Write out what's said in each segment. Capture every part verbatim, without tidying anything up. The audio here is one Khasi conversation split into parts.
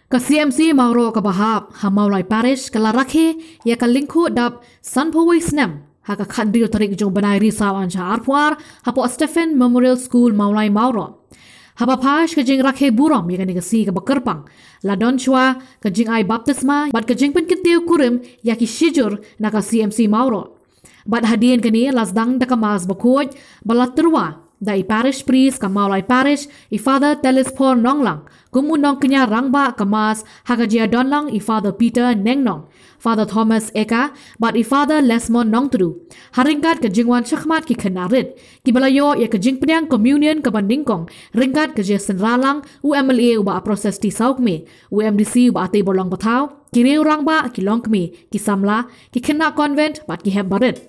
Ka C M C Mawroh kaba hap ha Mawlai Parish ka la rakhe ïa ka lyngkhuh dap sanphew wei snem ha ka khathynriew tarik jong u bnai Risaw ar hajar arphew ar hapoh Stephen Memorial School Mawlai Mawroh. Haba phai sha ka jingrakhe burom ïa kane ka sngi kaba kyrpang, la don shuwa ka jingai baptisma bad ka jingpynkyntiew kurim ïa ki shijur na ka C M C Mawroh. Bad hadien kane la sdang da ka Mass bakhuid ba la tyrwa da i Parish Priest ka Mawlai Parish, i Father Telesphore Nonglang, kum u nongkñia rangbah ka Mass ha ka jingïadonlang i Father Peter Nengnong, Father Thomas Eka bad i Father Lesmond Nongtdu, ha ryngkat ka jingwan shakhmat ki khynnah rit kiba la ïoh ïa ka jingpdiang communion kaba nyngkong ryngkat ka jingsynrallang u M L A u Bah Proses T Sawkmie, u M D C u Bah Ateiborlong Bathaw, ki riew rangbah, ki longkmie, ki samla, ki khynnah convent bad ki hep barit.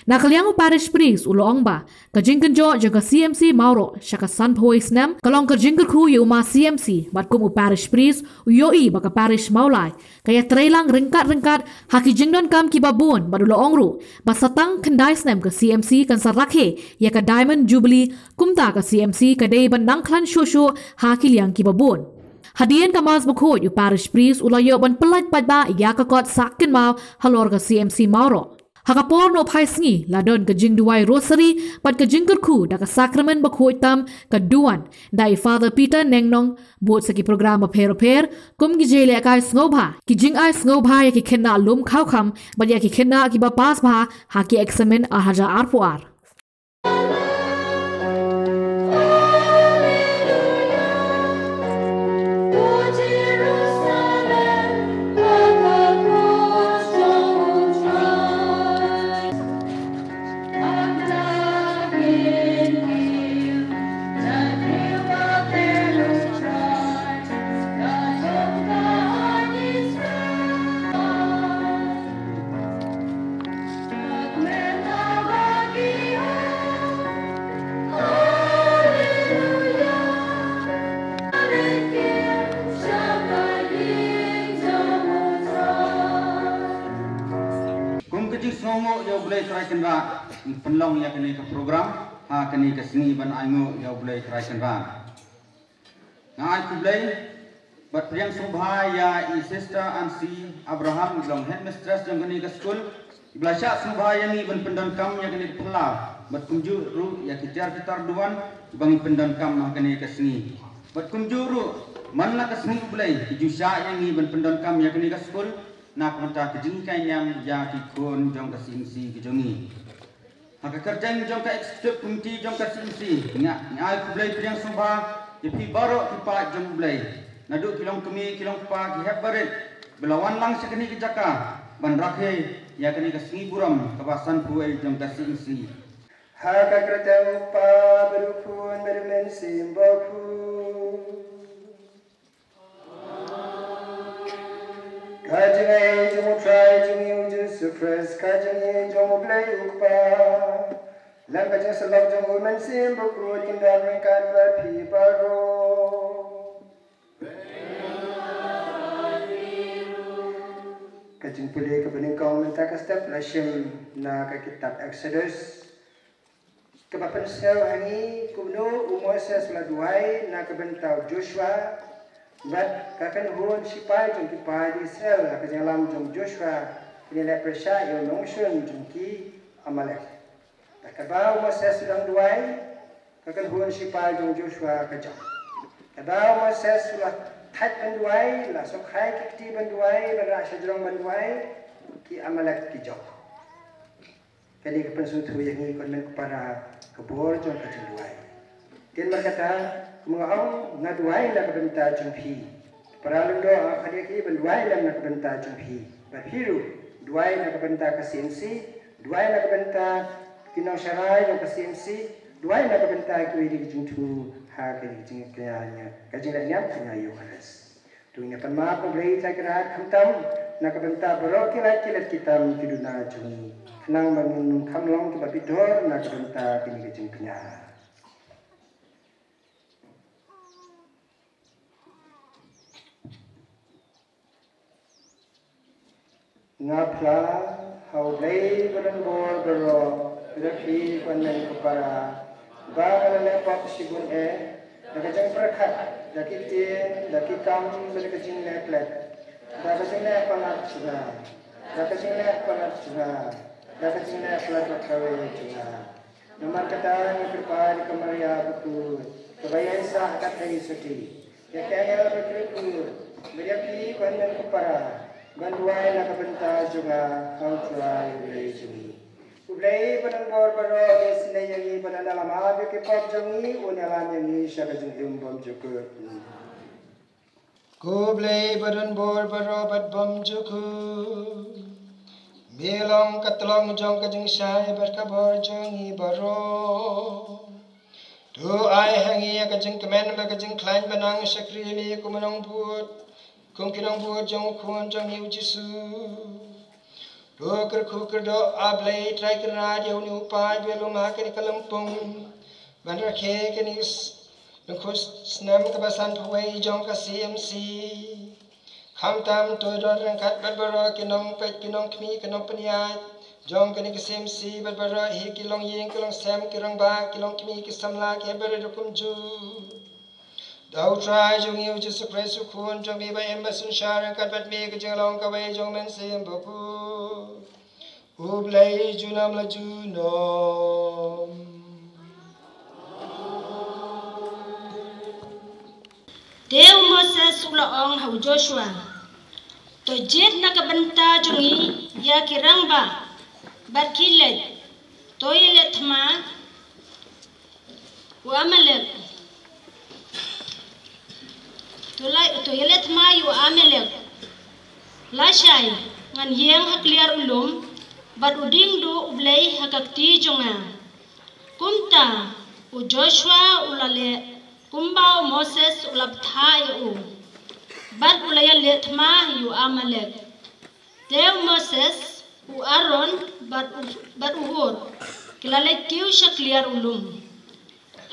Na ka liang u Parish Priest u la ong ba ka jingkynjoh jong ka C M C Mawroh sha ka sanphew wei snem ka long ka jingkyrkhu ïa u ma C M C bad kum u Parish Priest u ïohi ba ka Parish Mawlai ka ïatreilang ryngkat ryngkat ha ki jingdonkam kiba bun bad u la ong ruh ba sa tang khyndai snem ka C M C kan sa rakhe ïa ka Diamond Jubilee kumta ka C M C ka dei ban nang khlaiñ shuh shuh ha ki liang kiba bun. Hadien ka Mass bakhuid u Parish Priest u la ïoh ban pyllait paidbah ïa ka kot sah kynmaw halor ka C M C Mawroh. Ha ka por nongphai sngi la don ka jingduwai Rosary bad ka jingkyrkhu da ka Sakramen bakhuid tam ka duwan da i Father Peter Nengnong, bud sa ki program bapher bapher kum ki jingïalehkai sngewbha, ki jingai sngewbha ïa ki khynnah lum khawkham bad ïa ki khynnah kiba pass bha ha ki eksamin ar hajar arphew ar. Kum ka jingsngewnguh ïa U Blei Trai Kynrad, ngi pynlong ïa kane ka program ha kane ka sngi ban ainguh ïa U Blei Trai Kynrad. Nga ai khublei bad pdiang sngewbha ïa i Sister Ansi Abraham, i long headmistress jong kane ka skul, iba la shah sngewbha ïa ngi ban pyndonkam ïa kane ka phylla, bad kumjuh ruh ïa ki tiar ki tar duwan kiba ngi pyndonkam ha kane ka sngi. Bad kumjuh ruh man la ka sngi U Blei ki ju shah ïa ngi ban pyndonkam ïa kane ka skul na ka bynta ka jinghikai niam ïa ki khun jong ka C M C ka jong ngi. Ha ka kyrteng jong ka Executive Committee jong ka C M C, nga, nga ai khublei pdiang sngewbha ïa phi baroh ki paid jong U Blei, naduh ki longkmie, ki longkpa, ki hep barit, ba la wan lang sha kane ka jaka ban rakhe ïa kane ka sngi burom kaba sanphew wei jong ka C M C. Ha ka kyrteng U Kpa bad U Khun bad U Mynsiem Bakhuid. Ka jingaiei jong U Trai jong ngi U Jisu Khrist, ka jingaiei jong U Blei U Kpa, lem ka jingsyllok jong U Mynsiem Bakhuid kin don ryngkat bad phi baroh. Ka jingpule kaba nyngkong mynta ka step la shim na ka kitab Exodus. Kaba pynsngew ha ngi kumno u Moses u la duwai na ka bynta u Joshua bad ka kynhun sipai jong ki paid Israel ha ka jingïalam jong u Joshua, kin ïaleh pyrshah ïa u nongshun jong ki Amalek. Bad katba u Moses u dang duwai, ka kynhun sipai jong u Joshua ka jop. Katba u Moses u la thait ban duwai, la sngewkhia ki kti ban duwai, ban rah shajrong ban duwai, ki Amalek ki jop. Kane ka pynsngewthuh ïa ngi, ko hynmen ko para, ka bor jong ka jingduwai. Te namar kata, kumba nga ong, nga duwai na ka bynta jong phi. Para lyndoh, nga khot ïa ki ban duwai lem na ka bynta jong phi. Bad phi ruh, duwai na ka bynta ka C M C, duwai na ka bynta ki nongsharai jong ka C M C, duwai na ka bynta kiwei de ki jingthmu ha ka jingkñia, ka jingleh niam kñia Ïukharist. To ngin ïa pan map ïa U Blei Trai Kynrad khamtam na ka bynta baroh ki lait ki lait ki tam ki duna jong ngi, khnang ba ngin ym kham long kiba bit dor na ka bynta kane ka jingkñia. Nga phla ha U Blei ba donbor baroh, ïa phi ko hynmen ko para, ba nga la leh pop shibun eh da ka jingpyrkhat da ki ktien, da ki kam, da ka jingleh klet, da ka jingleh palat jong nga, da ka jingleh palat jong nga, da ka jingleh palat bad kawei jong nga. Namar kata ngi kyrpad ïa ka Maria bakhuid, kaba ïaisah katei sati, ïa ki angel bakhuid, bad ïa phi ki hynmen ki para, ban duwai na ka bynta jong nga ha U Trai U Blei jong ngi. U Blei badonbor baroh un isynei ïa ngi bad un ïalam ïa ki pop jong ngi, un ïalam ïa ngi sha ka jingim bymjukut. Ko Blei badonbor baroh bad bymjukut, me long ka tlong jong ka jingshai bad ka bor jong ngi baroh. To ai ha ngi ïa ka jingkmen bad ka jingkhlaiñ ban nang shakri ïa me kum u nongbud, kum ki nongbud jong u Khun jong ngi U Jisu. To kyrkhu kyrdoh, A Blei Trai Kynrad, ïa une u paid ba lum ha kane ka lympung, ban rakhe kane ka s-, lyngkhuh snem kaba sanphew wei jong ka C M C. Khamtam to don ryngkat bad baroh ki nongpeit, ki nongkhmih, ki nongpynïaid jong kane ka C M C, bad baroh hi ki longïing, ki longsem, ki rangbah, ki longkhmih, ki samla, ki hep baroh kumjuh. Da U Trai jong ngi U Jisu Khrist U Khun jong me, ba im ba synshar ryngkat bad me ha ka jinglong kawei jong U Mynsiem Bakhuid, U Blei junom la junom. Te u Moses u la ong ha u Joshua, to jied na ka bynta jong ngi ïa ki rangbah bad ki leit, to ïaleh thma u Amalek. To la, to ïaleh thma ïa u Amalek. Lashai ngan ïeng ha kliar u lum, bad u dieng duh U Blei ha ka kti jong nga. Kumta u Joshua u la leh kumba u Moses u la bthah ïa u, bad u la ïaleh thma ïa u Amalek. Te u Moses, u Aaron, bad u, bad u Hur, ki la leit kiew sha kliar u lum.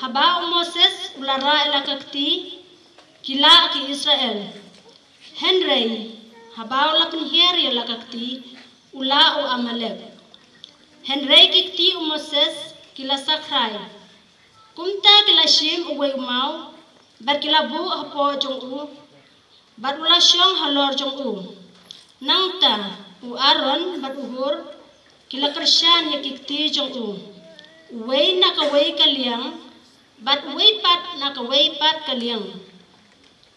Haba u Moses u la rah ïa la ka kti, ki lah ki Israel. Hynrei haba u la pynhiar ïa la ka kti, u lah u Amalek. Hynrei ki kti u Moses ki la sakrai. Kumta ki la shim uwei u maw, bad ki la buh hapoh jong u, bad u la shong halor jong u. Nangta u Aaron bad u Hur ki la kyrshan ïa ki kti jong u, uwei na kawei ka liang, bad uwei pat na kawei pat ka liang.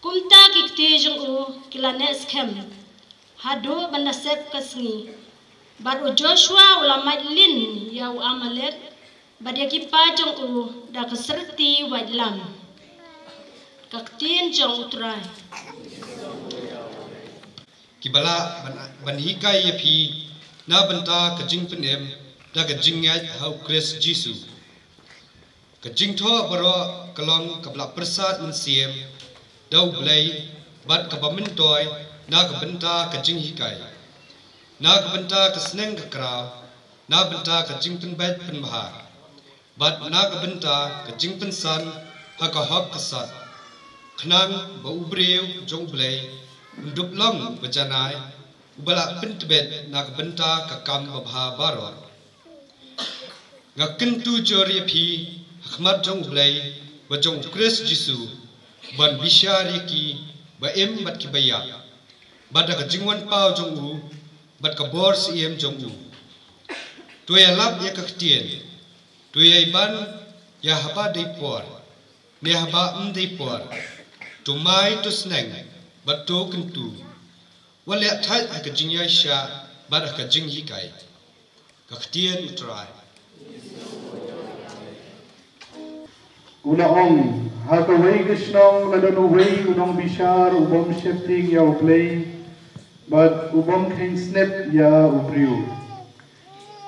Kumta ki kti jong u ki la neh skhem haduh ban da sep ka sngi. Bad u Joshua u la mait lin ïa u Amalek bad ïa ki paid jong u da ka syrti waitlam. Ka ktien jong U Trai. Kiba lah ban, ban hikai ïa phi na bynta ka jingpynim da ka jingngeit ha U Khrist Jisu. Ka jingthoh baroh ka long kaba la pyrsad mynsiem da U Blei, bad kaba myntoi na ka bynta ka jinghikai, na ka bynta ka sneng ka kraw, na bynta ka jingpynbeit pynbha, bad na ka bynta ka jingpynsan ha ka hok ka sat, khnang ba u briew jong U Blei un dup long uba janai, uba la pyntbit na ka bynta ka kam babha baroh. Nga kyntu jur ïa phi ha khmat jong U Blei bad jong U Khrist Jisu, ban bishar ïa ki ba im bad kiba ïap, bad da ka jingwan paw jong u, bad ka bor siem jong u. To ïalap ïa ka ktien, to ïai ban ïa haba dei por, ne haba ym dei por. To mai, to sneng, bad to kyntu. Wat leh thait ha ka jingïaishah bad ha ka jinghikai. Ka ktien U Trai. U la ong, ha kawei ka shnong la don uwei u nongbishar u bym sheptieng ïa U Blei, bad u bym kheiñ snep ïa u briew.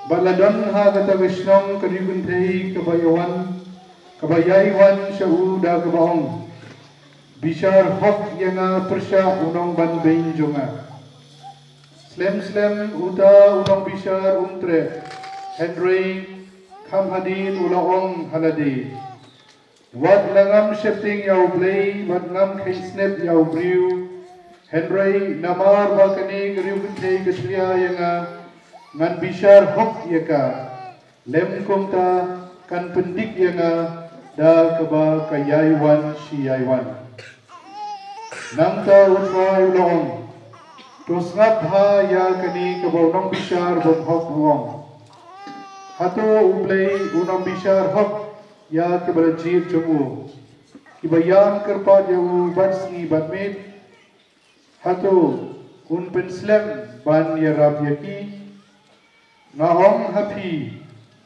Bad la don ha kata ka shnong ka riewkynthei kaba ïawan, kaba ïai wan sha u da kaba ong, bishar hok ïa nga pyrshah u nongbanbeiñ jong nga. Slem slem uta u nongbishar um treh, hynrei kham hadien u la ong ha lade, wat la ngam sheptieng ïa U Blei, wat ngam kheiñ snep ïa u briew, hynrei namar ba kane ka riewkynthei ka tlia ïa nga, ngan bishar hok ïa ka. Lym kumta kan pyndik ïa nga da kaba ka ïai wan shi ïai wan. Nangta U Trai u la ong, to sngap bha ïa kane kaba u nongbishar bymhok u ong. Hato U Blei un ym bishar hok ïa kiba la jied jong u, kiba ïam kyrpad ïa u bad sngi bad miet? Hato un pynslem ban ïarap ïa ki? Nga ong ha phi,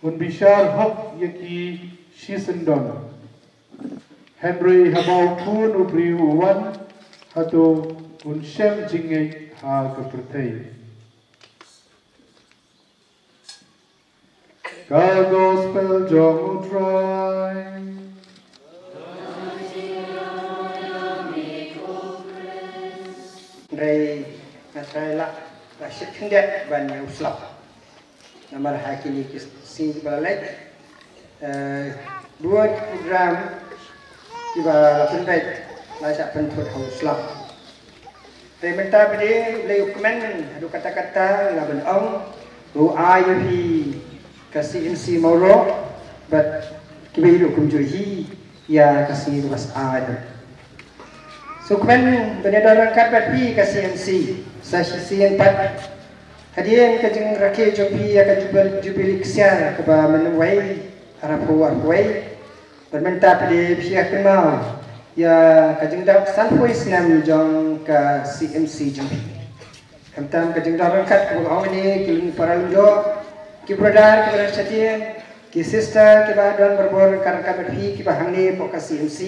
un bishar hok ïa ki shisyndon. Hynrei haba U Khun u Briew u wan, hato un shem jingngeit ha ka pyrthei? Ka Gospel jong U Trai. Hynrei nga trai lah, lah shit khyndiat ban ïa u slap. Namar ha kine ki sngi ba la leit, eh, buit program kiba la pynbeit la shah pynthut ha u slap. Te mynta phi dei, U Blei u kmen haduh katta katta, la ban ong, u ai ïa phi ka C M C Mawroh bad kiba ïaduh kumjuh hi ïa ka sngi kaba sah. Sa kmen ban ïadon ryngkat bad phi ka C M C sa shisien pat hadien ka jingrakhe jong phi ïa ka Jubil-, Jubilee Ksiar kaba mynwei arphew arphew wei. Bad mynta phi dei phi ïa kynmaw ïa ka jingdap sanphew snem jong ka C M C jong phi. Khamtam ka jingdon ryngkat kaba nga ong ïa ki para lyndoh, ki brother kiba don shadien, ki sister kiba don barabor ryngkat ryngkat bad phi kiba hangne hapoh ka C M C.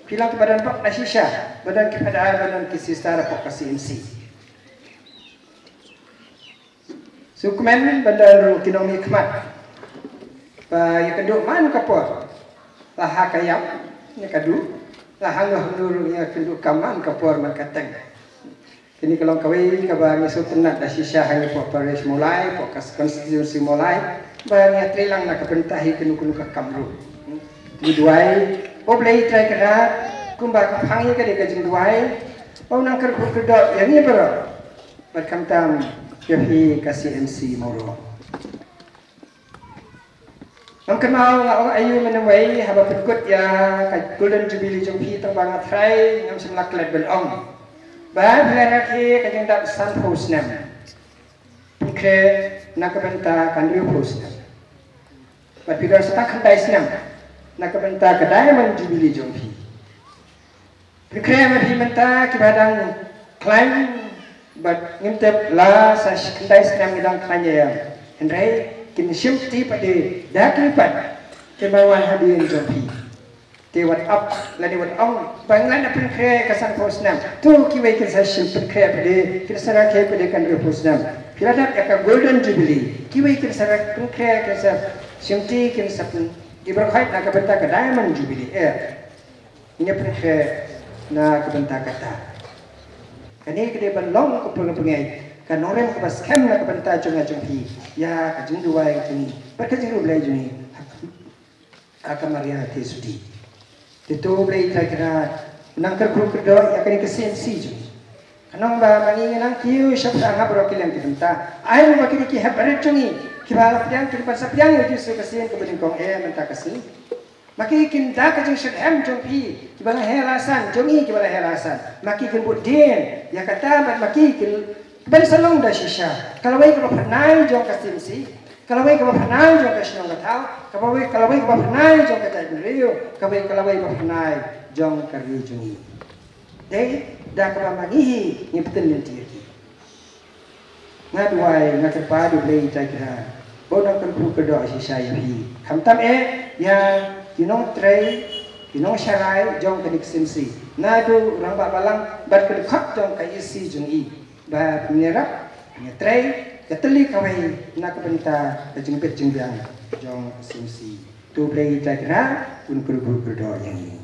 Phi long kiba don bok na shisha, ba don ki phadar, ba don ki sister hapoh ka C M C. Sa kmen ban don ruh ki nongmihkhmat ba ïakynduh man ka por, la ha ka ïap ne ka duh, la hangno hangno ruh ïakynduh kam man ka por man ka teng. Kane ka long kawei kaba ngi sngewtynnat da shisha hangne hapoh Parish Mawlai, hapoh ka Constituency Mawlai, ba ngi ïatrei lang na ka bynta hi kano kano ka kam ruh. Ngi duwai, O Blei Trai Kynrad, kumba ka phang ïa ka dei ka jingduwai, ba u nang kyrkhu kyrdoh ïa ngi baroh. Bad khamtam ïa phi ka C M C Mawroh. Ngam kynmaw nga ong aïu mynwei haba pynkut ïa ka Golden Jubilee jong phi, tang ba nga trai ngam shym la klet ban ong ba phi la rakhe ka jingdap sanphew snem. Pynkhreh na ka bynta ka hynriewphew snem. Bad phi don sa tang khyndai snem na ka bynta ka Diamond Jubilee jong phi. Pynkhreh ma phi mynta kiba dang khlaiñ, bad ngim tip la sa shi khyndai snem ngi dang khlaiñ ïa. Hynrei kin shim ti pat de da kine pat kiba wan hadien jong phi. Te wat ap lane wat ong ba ngi la pynkhreh ka sanphew snem. To kiwei kin sa shim pynkhreh pat de, kin sa rakhe pat de ka hynriewphew snem. Phi la dap ïa ka Golden Jubilee. Kiwei kin sa rak pynkhreh, kin sa shim ti, kin sa pyn, ki byrkhat na ka bynta ka Diamond Jubilee. Eh. Ngin ïa pynkhreh na ka bynta kata. Kane ka dei ban long ka pyrshah pyrngeit, ka nongrim kaba skhem na ka bynta jong nga jong phi ïa ka jingduwai jong ngi bad ka jingriewblei jong ngi ha ka Maria Theisotti. Te to Blei Trai Kynrad, nang kyrkhu kyrdoh ïa kane ka C M C jong ngi. Ka nong ba ma ngi nang kiew shaphrang ha baroh ki liang ki bynta. Ai ma ki dei ki hep barit jong ngi kiba la pdiang, kiba sa pdiang ïa u Jisu ka sien kaba nyngkong, eh, mynta ka sngi. Ma ki kin da ka jingshitrhem jong phi kiba la heh la san, jong ngi kiba la heh la san. Ma ki kin bud dien ïa kata, bad ma ki kin ban sa long da shisha ka lawei kaba phynnai jong ka C M C, ka lawei kaba phynnai jong ka shnong ka thaw, ka lawei, ka lawei kaba phynnai jong ka jaitbynriew, ka lawei, ka lawei kaba phynnai jong ka ri jong ngi. Dei da kaba ma ngi hi ngin pyntip lynti ïa ki. Nga duwai, nga kyrpad ïa U Blei Trai Kynrad ba un nang kyrkhu kyrdoh shisha ïa phi. Khamtam eh ïa ki nongtrei, ki nongsharai jong kane ka C M C, naduh u rangbah balang bad ka dkhot jong ka E C jong i, ba phin ïarap, phin ïatrei ka tylli kawei na ka bynta ka jingbit jingbiang jong ka C M C. To U Blei Trai Kynrad un kyrkhu kyrdoh ïa ngi.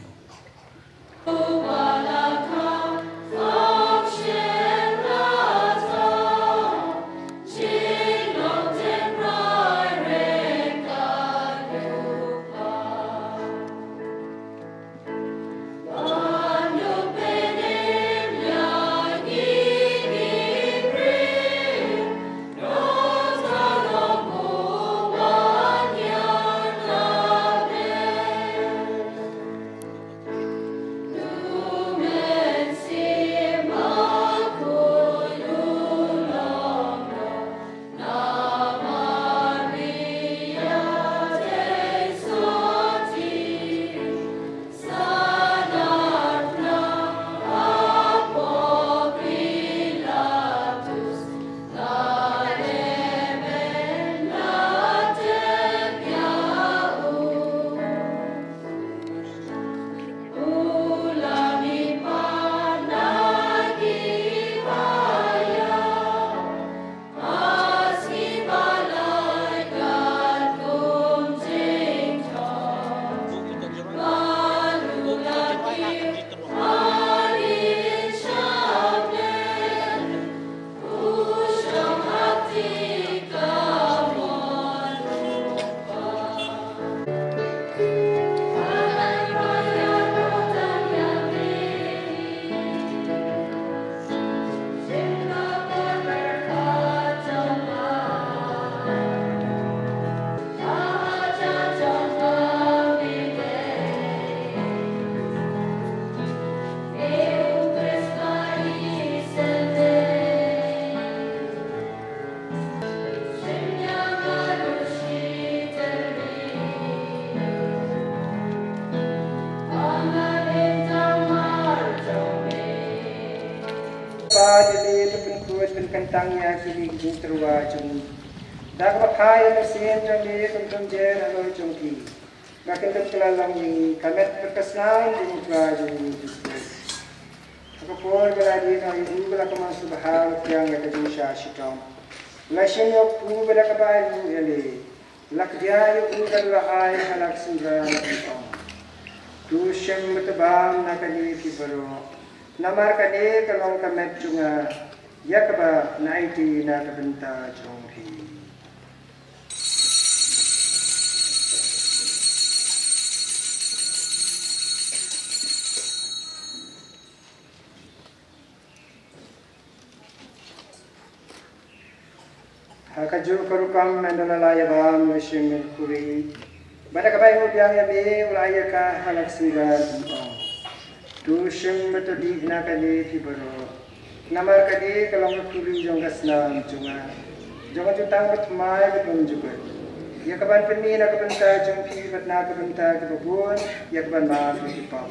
Ba ïa lade to pynkhuid pynkyntang ïa kine ki jingtyrwa jong ngi. Da kaba phai ïa ka mynsiem jong lade kum ka jingjer halor jong ki. Ba kin kylla long ïa ngi ka met bad ka snam jong u Trai jong ngi Jisu Khrist. Ha ka por ba la dih noh ïa u ba la kynmaw sngewbha bad pdiang ïa ka jingshah shitom. La shim ïa u ba da kaba ai ruh ïa lade. La kdiah ïa u bad la ai ha la ka synran bad ong, to shim bad to bam na kane phi baroh. Namar kane ka long ka met jong nga, ïa kaba nang aiti na ka bynta jong phi. Ha kajuh ka rukom mynta la ïa bam ïa u shynrang khuri. Bad da kaba ai ruh biang ïa me, u la ai ïa ka ha la ka synran bad ong, to shim bad to dih na kane phi baroh. Namar kane ka long ka khuri jong ka snam jong nga, jong ka jutang bathymmai bad bymjukut, ïa kaban pynmih na ka bynta jong phi bad na ka bynta kiba bun, ïa kaban map ïa ki pop.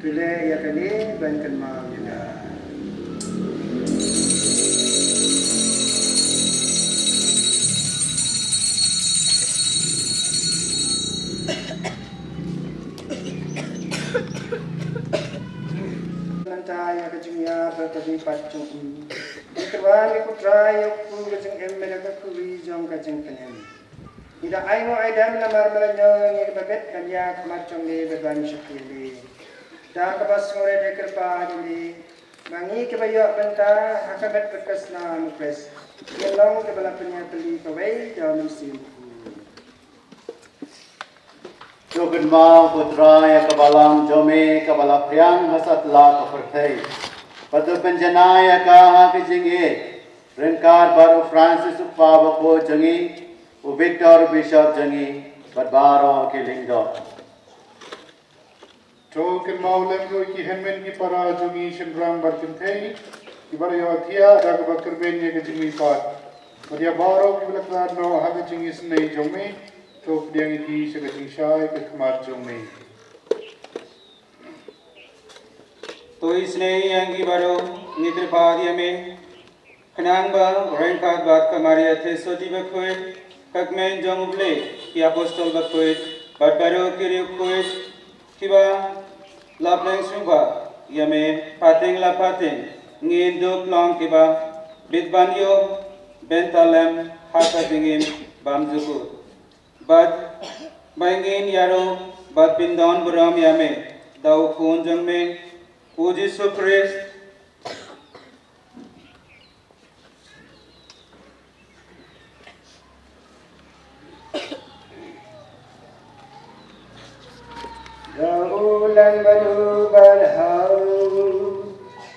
To leh ïa kane ban kynmaw ïa nga. Mynta ïa ka jingïap bad ka jingpait jong u. Ngi kyrpad ïa ko Trai ïa u kpu ka jingim bad ka khuri jong ka jingpynim. Ngi da ai nguh ai dem namar me la ñiew ïa ngi kiba bit ban ïaid ha khmat jong me bad ban shakri ïa me. Da kaba sngewrit ngi kyrpad ïa me ba ngi kiba ïoh bynta ha ka met bad ka snam u Khrist, ngin long kiba la pynïapyllun kawei da u Mynsiem Bakhuid. To kynmaw ko Trai ïa ka balang jong me kaba la phriang ha satlak ka pyrthei. Bad to pynjanai ïa ka ha ka jingïeit ryngkat bad u Francis u Kpa Bakhuid jong ngi, u Victor u Bishop jong ngi, bad baroh ki lyngdoh. To kynmaw lem ruh ïa ki hynmen ki para jong ngi shynrang bad kynthei kiba la ïohthiah da kaba kyrmen ïa ka jingmihpat. Bad ïa baroh kiba la khlad noh ha ka jingisynei jong me, to pdiang ïa ki sha ka jingshai ka khmat jong me. To isynei ïa ngi baroh, ngi kyrpad ïa me. Khnang ba ryngkat bad ka Maria Theisotti bakhuid, ka kmen jong U Blei, ki apostol bakhuid, bad baroh ki riewkhuid kiba la pynlong sngewbha ïa me pateng la pateng, ngin dup long kiba bit ban ïoh bynta lem ha ka jingim bymjukut. Bad ba ngin ïaroh bad pyndon burom ïa me da u Khun jong me, U Jisu Khrist. Da u Lam bad u Balang,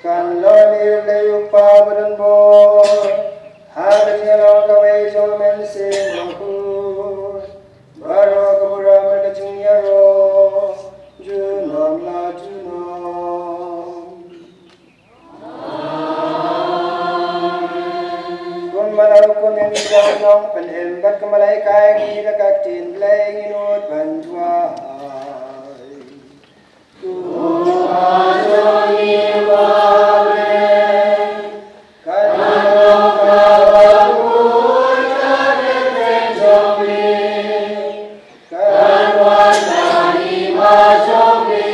kan long ïa u Blei u Kpa badonbor, ha ka jingïalong kawei jong u Mynsiem Bakhuid, baroh ka burom bad ka jingïaroh junom la junom. Kumba la hukum ïa ngi da u Nongpynim bad kumba la hikai ïa ngi da ka ktien Blei, ngin nud ban duwai. Ko Pa jong ngi uba ha bneng, kan long kaba khuid ka kyrteng jong me. Kan wan ka hima jong me.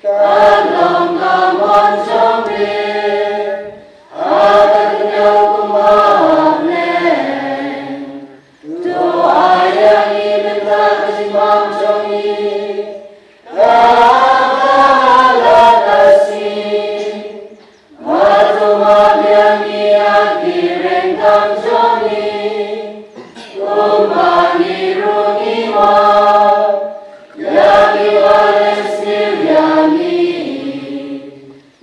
Kan long ka mon jong me ha ka duniaw kumba ha bneng. To ai ïa ngi mynta ka jingbam jong ngi kaba ha la ka sngi. Bad to map ïa ngi ïa ki ryngkang jong ngi, kumba ngi ruh ngi map ïa kiba leh sniew ïa ngi.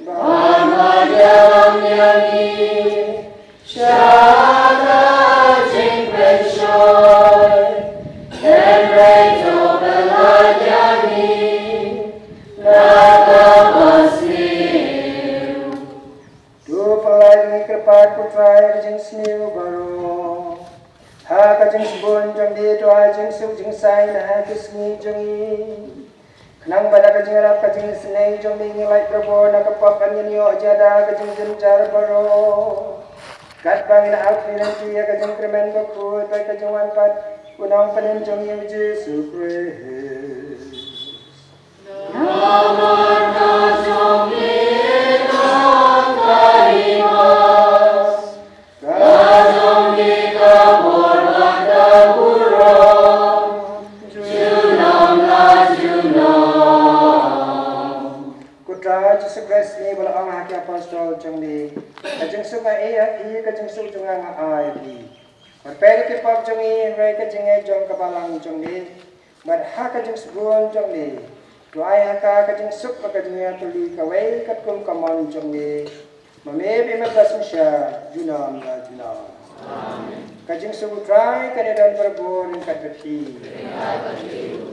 Bad wat ïalam ïa ngi sha ka jingpynshoi, hynrei to pyllait ïa ngi na kaba sniew. To pyllait, ngi kyrpad ko Trai, ka jingsniew baroh ha ka jingsbun jong me. To ai jingsuk jingsaiñ ha ka sngi jong ngi, Nangta da ka jingïarap ka jingisynei jong me ngi lait barabor na ka pop, ngan ïoh jada ka jingjynjar baroh. Katba ngi la akhlad ïa ka jingkyrmen bakhuid bad ka jingwan pat u Nongpynim jong ngi u Jisu Khrist. Ko Trai Jisu Khrist, me ba la ong ha ki apostol jong me, ka jingsuk nga ai ha phi, ka jingsuk jong nga nga ai ha phi. Bad peit ïa ki pop jong ngi, hynrei ka jingngeit jong ka balang jong me. Bad ha ka jingsbun jong me, to ai ha ka ka jingsuk bad ka jingïatylli kawei katkum ka mon jong me. Ma me ba im bad ba synshar junom la junom. Ka jingsuk u Trai kan ïadon barabor ryngkat bad phi.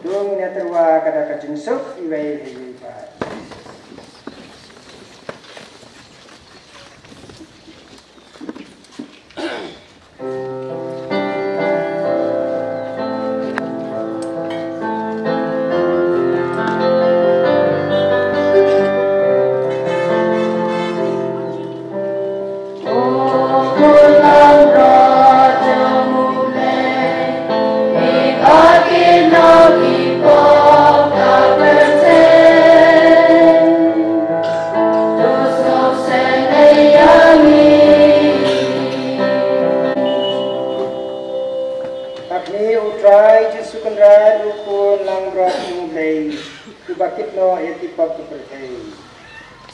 To ngin ïatyrwa ka da ka jingsuk iwei ïa iwei pat. Hangne U Trai Jisu Kynrad, U Khun langbrot jong U Blei, uba kit noh ïa ki pop ka pyrthei.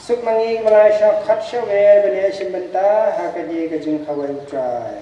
Suk ma ngi kiba la shah khot shah wer ban ïashim bynta ha kane ka jingkhawai U Trai.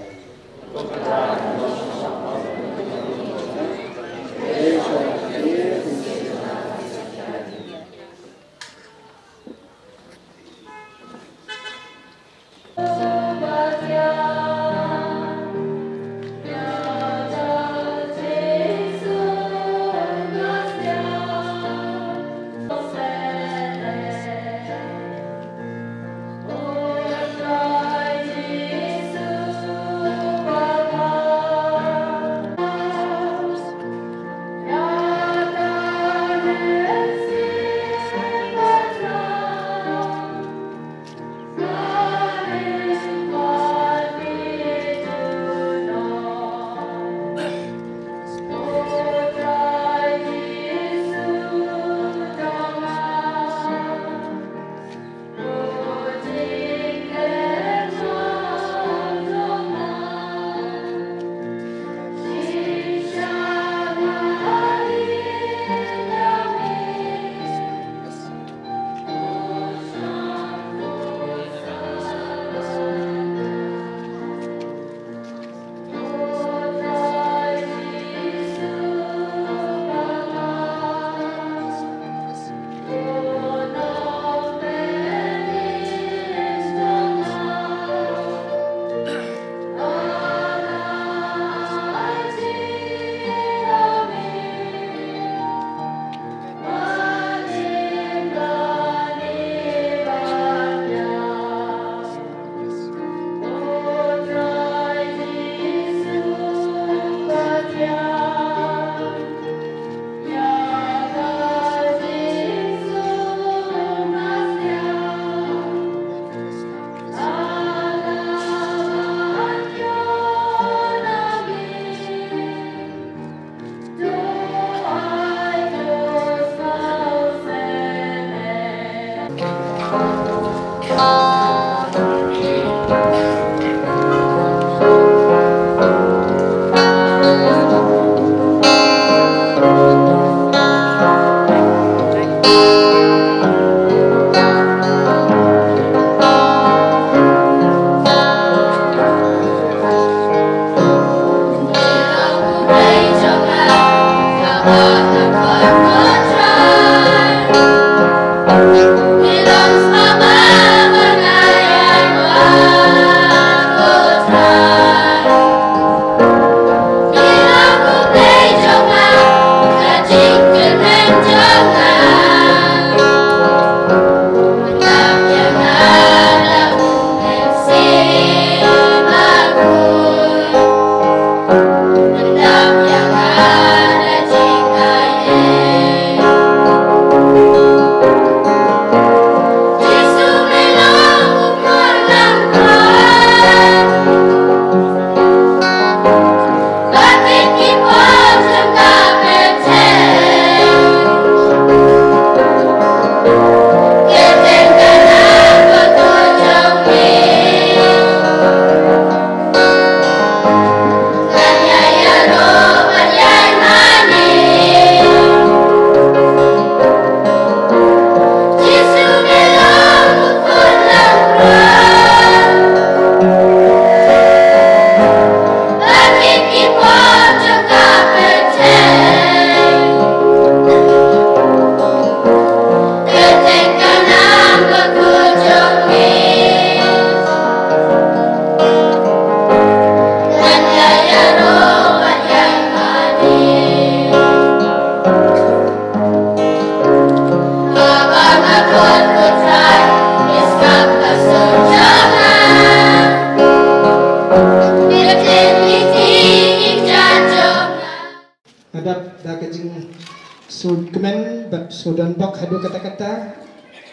Kmen bad sngewdon bok haduh katta katta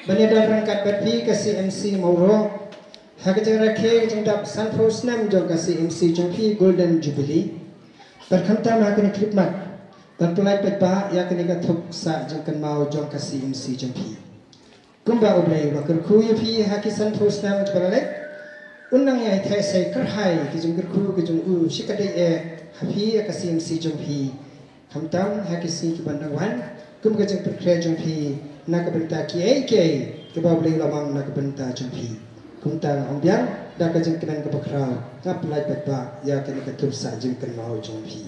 ban ïadon ryngkat bad phi ka C M C Mawroh ha ka jingrakhe ka jingdap sanphew snem jong ka C M C jong phi, Golden Jubilee. Bad khamtam ha kane ka khlieh mat ban pyllait paidbah ïa kane ka thup sah jingkynmaw jong ka C M C jong phi. Kumba U Blei u la kyrkhu ïa phi ha ki sanphew snem kiba la leit, un nang ïai theh sei kyrhai ki jingkyrkhu ki jong u shikatdei eh ha phi ïa ka C M C jong phi. Khamtam ha ki sngi kiban dang wan kum ka jingpynkhreh jong phi na ka bynta kiei kiei kiba U Blei u la mang na ka bynta jong phi. Kumta nga ong biang da ka jingkmen kaba khraw, nga pyllait paidbah ïa kane ka thup sah jingkynmaw jong phi.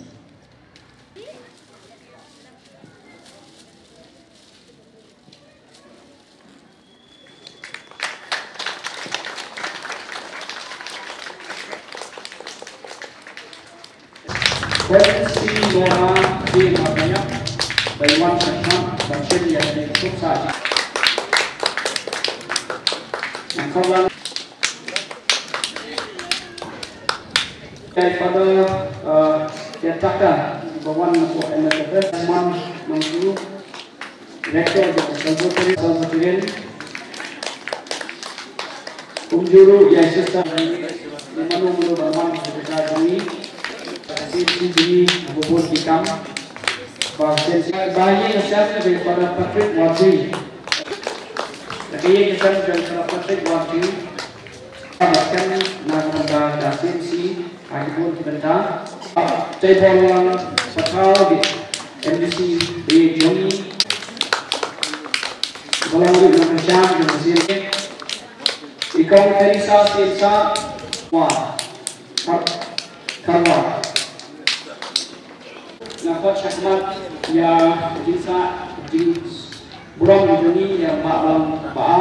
Kong Sri Lora J Marbaniah, ban wan sha khmat ban shim ïa ka thup sah. Nang khawlang. Kei Father, uh, Yataka, ba wan na pdeng M S F S, man, man guru, Director of the Presbyterian, Presbyterian. Kumjuh ruh ïa i Sister, mano mano ba wan, Sister Jimmy, Sister Jimmy, ba bun ki kam. Ba Sister, ba ïa ka sem, ba Father Patrick Wardi. Ba ïa ka sem, ba Father Patrick Wardi. Ka bynta na ka bynta ka C M C ha ki bun ki bynta. Tei bor lang pathaw di M D C di jong ngi. Ba long ruh na ka jam jong ka C M C. I Kong Teresa Siensa wa Kar-, Karwa. Nga khot shakhmat ïa ka jingsah, ka jingburom jong ngi ïa Bah Long Bah.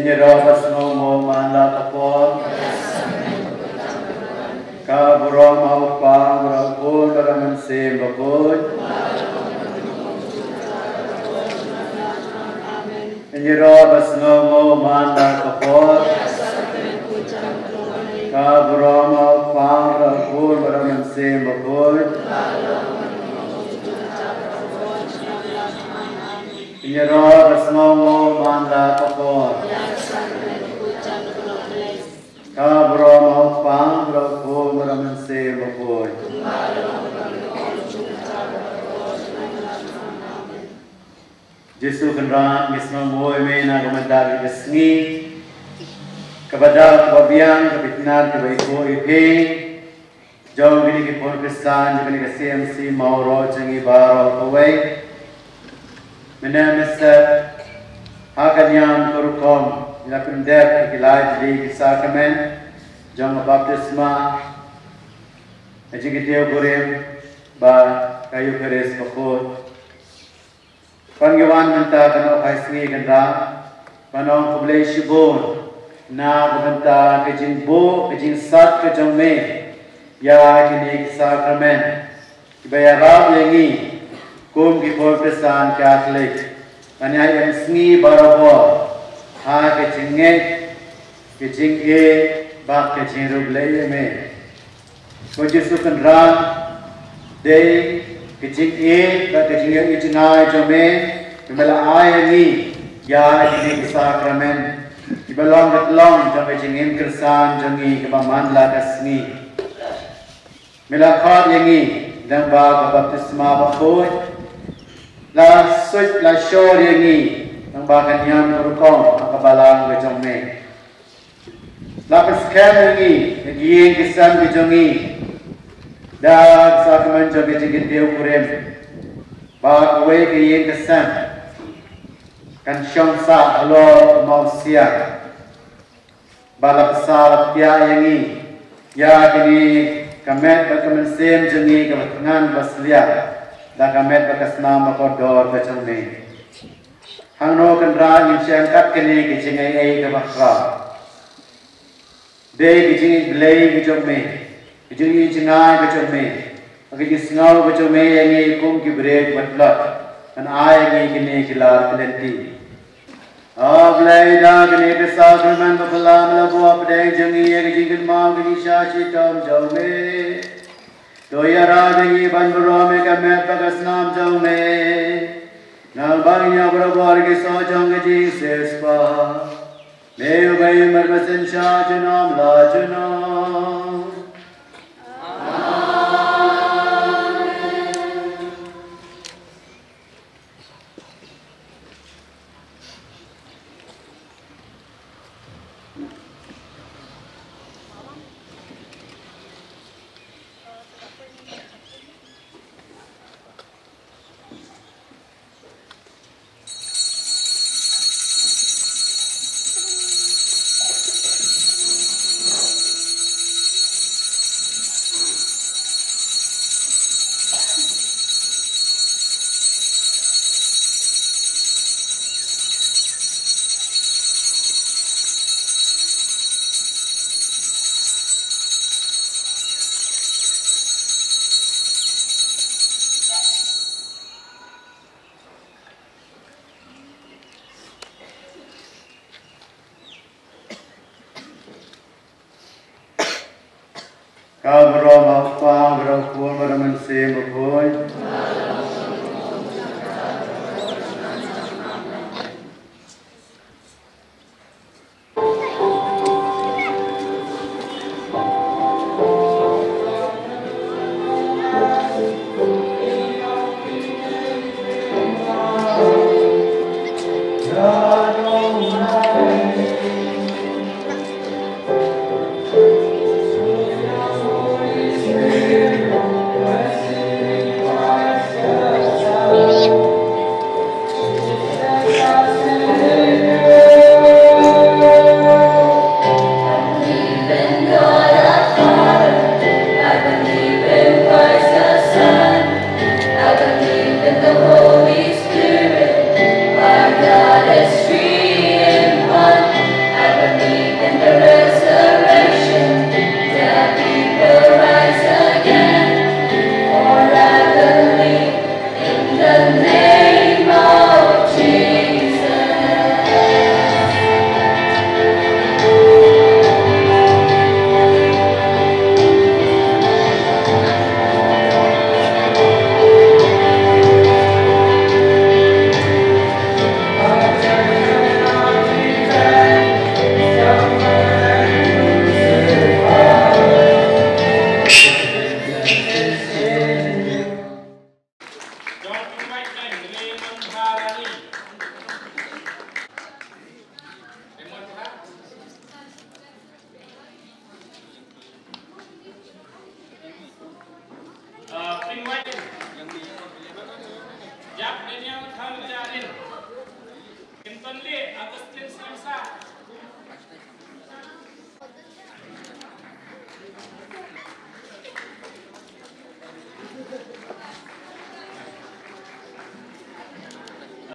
Ïaroh ba sngew mo man la ka por. Ka burom ha u Kpa, ha u Khun, ha u Mynsiem Bakhuid. Ïaroh ba sngew mo man la ka por. Ka burom ha u Kpa, ha u Khun, ha u Mynsiem Bakhuid. Ïaroh ba sngew mo man la ka por. Ka burom ha u Kpa, ha u Khun, ha u Mynsiem Bakhuid. Jisu Kynrad, ngi sngewbha ïa me na ka bynta ka sngi kaba dap kaba biang, kaba itynnad, kaba ïeit ïa phi. Jong kine ki khun Khristan jong kane ka C M C Mawroh jong ngi baroh kawei. Mynne mynstep ha ka niam ka rukom ngi la pyndep ïa ki lai tylli ki sakramen. jong ka baptisma, ka jingkyntiew kurim bad ka Eukharist bakhuid. Kan ngi wan mynta ka nohphai sngi Kynrad ban ong khublei shibun na ka bynta ka jingbuh ka jingsat ka jong me ïa kine ki sakramen kiba ïarap ïa ngi kum ki Protestant Catholic ban ïa ïeng sngi barabor ha ka jingngeit, ka jingïeit bad ka jingriewblei ïa me. Ko Jisu Kynrad, dei ka jingïeit bad ka jingïeit jngai jong me, me la ai ïa ngi ïa kine ki sakramen kiba long ka tlong jong ka jingim Khristan jong ngi kaba man la ka sngi. Me la khot ïa ngi lyngba ka baptisma bakhuid, la suid la shor ïa ngi lyngba ka niam ka rukom ha ka balang ka jong me. La pynskhem ïa ngi ha ki ïing ki sem ki jong ngi da ka sakramen jong ka jingkyntiew kurim, ba kawei ka ïing ka sem kan shong sah halor u mawsiang. Ba la pynshai la pyntiah ïa ngi ïa kine ka met bad ka mynsiem jong ngi kaba thngan ba sliang da ka met bad ka snam ba kordor ka jong me. Hangno Kynrad ngin shim kat kane ka jingaiei kaba khraw? Dei ka jingïeit Blei ka jong me, ka jingïeit jngai ka jong me, ka jingsngew ka jong me ïa ngi kum ki briew ba tlot, ban ai ïa ngi kine ki lad ki lynti. A Blei, da kane ka sakramen ba phylla me la buh hapdeng jong ngi ïa ka jingkynmaw ka jingshisha shitom jong me. To ïarap ïa ngi ban burom ïa ka met bad ka snam jong me. Nalor ba ngin ïoh barabor ki soh jong ka jingsiewspah. Me uba im bad ba synshar junom la junom.